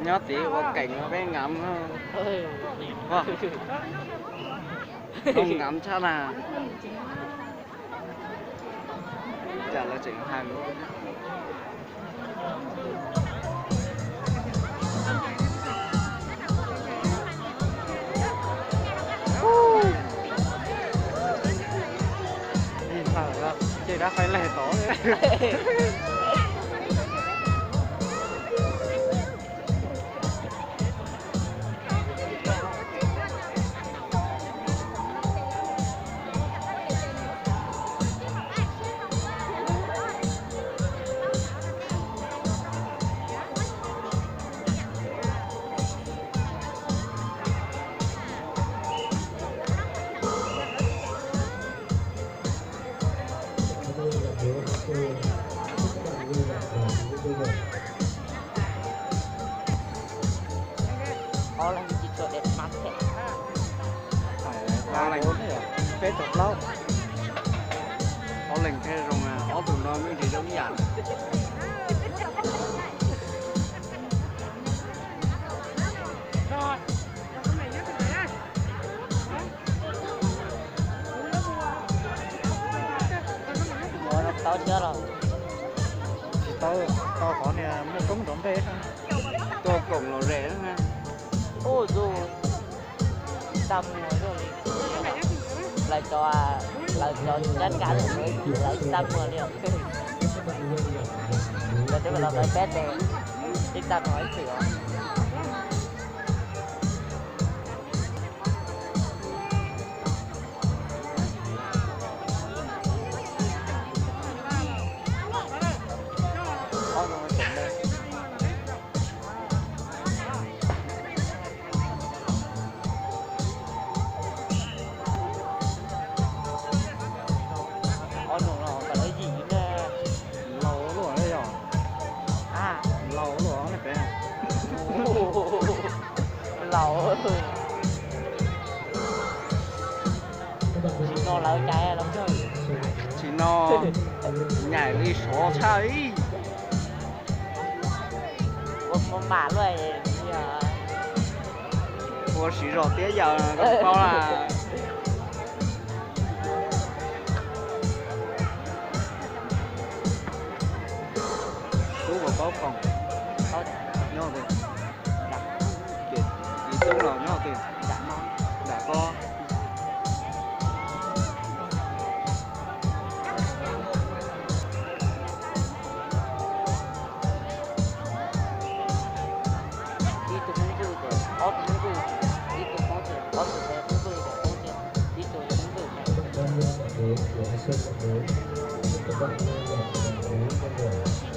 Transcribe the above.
Nyob tid ua keem no peb ngam, ngam tshaj na. Cas lawv tseem hais. Ib ntawd ces dab qaib lej tod. Ob leeg tsis tshua deb mas thiab. Ob leeg, peb tug plaub. Ob leeg thiaj zoo, ob tug no me ntsis zoo ib yam. Tau siab los? Tsis tau, tau qhov niag muaj koob nrov nplej. Tuaj koom los zem na. Ub, zus, tsis tau muag li. Lawv cov, lawv cov cab kab lawv tsis tau muag li os. Lawv twb los lawv peb tes, tsis tau muag ib txwm os. Ob nus no kom lawv yim na. Laus luaj yog. Laus luaj ne pem. Laus. Tsis no lawv caiv los. Tsis no nyaim li suav tshaj ib. Ua muaj mam luaj. Ua siv zog tiab yawm koj paub na. Tub puas paub khoom? Nyob twg? Ces tub los nyob twg? Nram ko. Ib tug Hmoob Vwj ces ob tug Hmoob Vwj, ib tug Hmoob ces ob tug Hmoob Vwj ces Hmoob ces ib tug Hmoob Vwj ces.